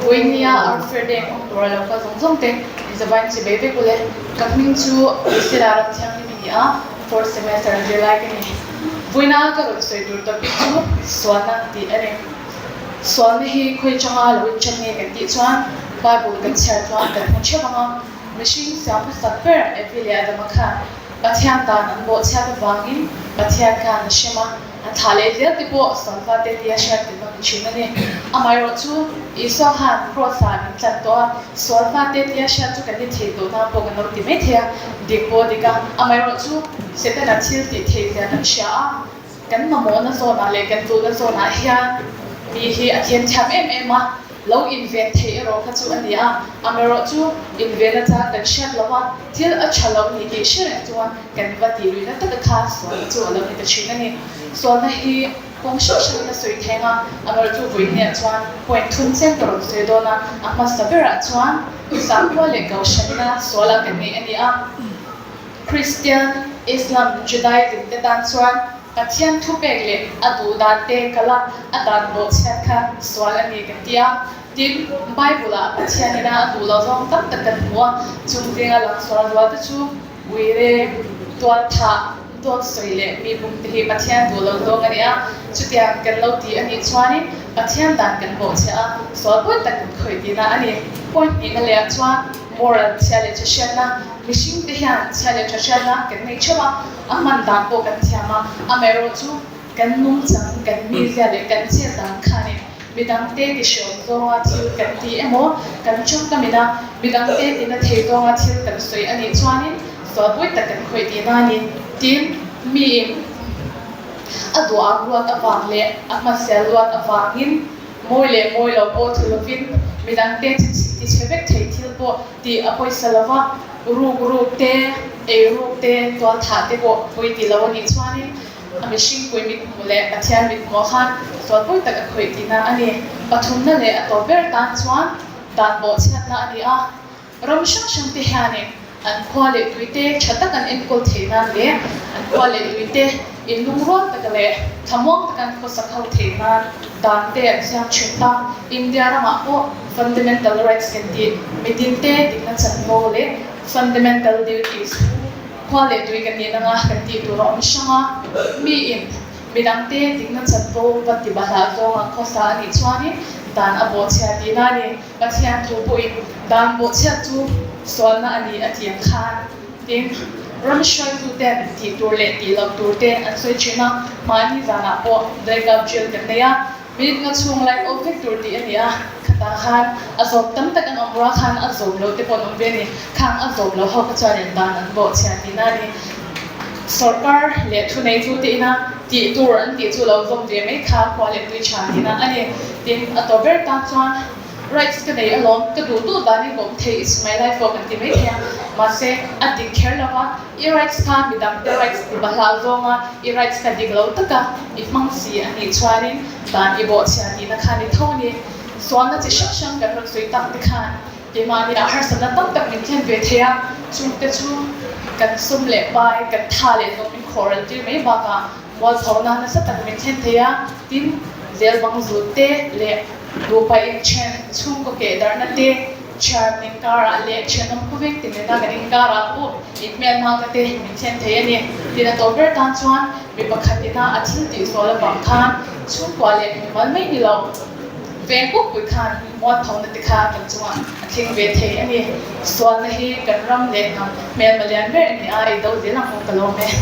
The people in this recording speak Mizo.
Vawinia Art Fair Day hmang tura lo kal zawng zawng te inzavain chi bei vek ule. Ka hming chu Priscilla Ramthianghlim i ni a, fourth semester zirlai ka ni. Vawiina ka rawn sawi tur topic chu sualna tih a ni. Sualna hi khawi changa lo inṭan nge kan tih chuan Bible kan chhiar chuan kan hmu ṭheuh ang a, mihring siam hmasak ber Evi leh Adama khan Pathian dan an bawhchhiat avangin Pathian khan a hrem a, a thlah leh zel te pawh Sualfa te tia hriat tel a ni thin a ni. Amaherawh chu Isua khan Kraws ah min tlan tawh a, Sualfa te tia hriat chu kan ni thei tawh nan pawh kan lo ti mai thei a, dik pawh a dik a. Amaherawh chu Setana thil tih theih zia kan hria a, kan mamawhna zawnah leh kan duhna zawnah hian mi hi a themthiam em em a, Lo inven theih erawh kha chu a ni a, amaherawh chu inven atang kan hriat lo a, thil a tha lo ni tih hre reng chuan kan va tih luihna taka kha sualna chu a lo ni ta thin a ni. Sualna hi kawng hrang hrangin a sawi theng a, amaherawh chu vawiinniah chuan point thum chen ka rawn sawi dawn a, a hmasa berah chuan sakhua leh kohhranna suala kan nei a ni a. Kristian, Islam, Judaism te tan chuan Pathian thupek leh a duh dan te kal a, a dan bawhchhiat kha sual a ni kan ti a. Tin, Bible-ah Pathian ina a duh loh zawng tam tak kan hmu a, chung zinga lang sual rual te chu uire, tualthah, dawt sawi leh mi bum te hi Pathian duh loh zawng a ni a. Chutiang kan lo ti a nih chuanin Pathian dan kan bawhchhiah a, sual pawi tak kan khawih tihna a ni. Point hnihna leh ah chuan moral chhia leh tha hriatna, mihring te hian chhia leh tha hriatna kan nei theuh a, A hman dan pawh kan thiam a, amaherawh chu kan nungchang, kan mizia leh kan chet dan khanin midangte ti hreawm zawnga thil kan ti emaw, kan tawngkamin a midangte tina thei zawnga thil kan sawi a nih chuanin sualpui tak kan khawih tihna a ni. Tin, miin a duhang luat avang leh a hmasial luat avangin mawi leh mawi lo pawh thu lovin midangte ti chhe vek thei thil pawh tih a pawisa lo va. Ruk ruk te, ei ruk te, tual thah te pawh pawi ti lo a nih chuanin a mihringpui mithmuh leh Pathian mithmuh khan sualpui tak a khawih tihna a ni. Pathumna leh a tawp ber tan chuan dan bawhchhiatna a ni a, ram hrang hrang te hianin an khua leh tui te tha tak an enkawl theih nan leh an khua leh tui te inlungrual taka leh thlamuang taka an khawsak ho theih nan dan te an siam thin ta. India ramah pawh Fundamental rights kan tih, midinte dikna chanvo leh fundamental duties, khua leh tui kan nih nanga kan tih tur a awm hrang a, miin midangte dikna chanvo va ti bahlah zawnga khawsa a nih chuanin dan a bawhchhia tihna a ni. Pathian thu pawhin dan bawhchhiat chu sualna a ni a ti ang khan. Tin, ram hruaituten tih tur leh tih loh tur te an sawi thin a, mahni zanah pawh breakup drill kan nei a, Minute nga chhung light off vek tur tih a ni a, khatah khan a zawm tam tak an awm rual khan a zawm lo te pawh an awm ve a ni. Khang a zawm lo ho kha chuan in dan an bawh chhia tihna a ni. Sorkar leh thuneitu te ina tih tur an tih chu lo zawm ve mai kha khua leh tui tha tihna a ni. Tin, a tawp ber tan chuan rights ka nei alawm, ka duh duh danin ka awm thei, it's my life pawh kan ti mai thei a, mahse a dik kher lo va, I rights kha midangte rights ti bahlah zawnga i rights kha dik lo taka i hmang si a nih chuanin dan i bawhchhia tihna kha ni tho a ni. Sualna chi hrang hrang kan rawn sawi tak te khan keimahni ah harsatna tam tak min thlen ve thei a, chungte chu kan sum leh pai, kan tha leh zawng min khawh ral tir mai bakah mualchhohna nasa tak min thlen thei a, tin zel bang zut te leh nupa inthen chhungkaw keh darhna te, Thian inkarah leh thianawm khawveng ti nena kan inkarah pawh inhmelhmakna te min thlen thei a ni. Tin a tawp ber tan chuan mi pakhat ina a thil tih zual avang khan chhungkua leh mimal mai ni lo veng pukpui khan mualphona te kha kan chungah a thleng ve thei a ni. Sualna hi kan ram leh hnam hmelma lian ber a ni a, i do zel ang u ka lawm e.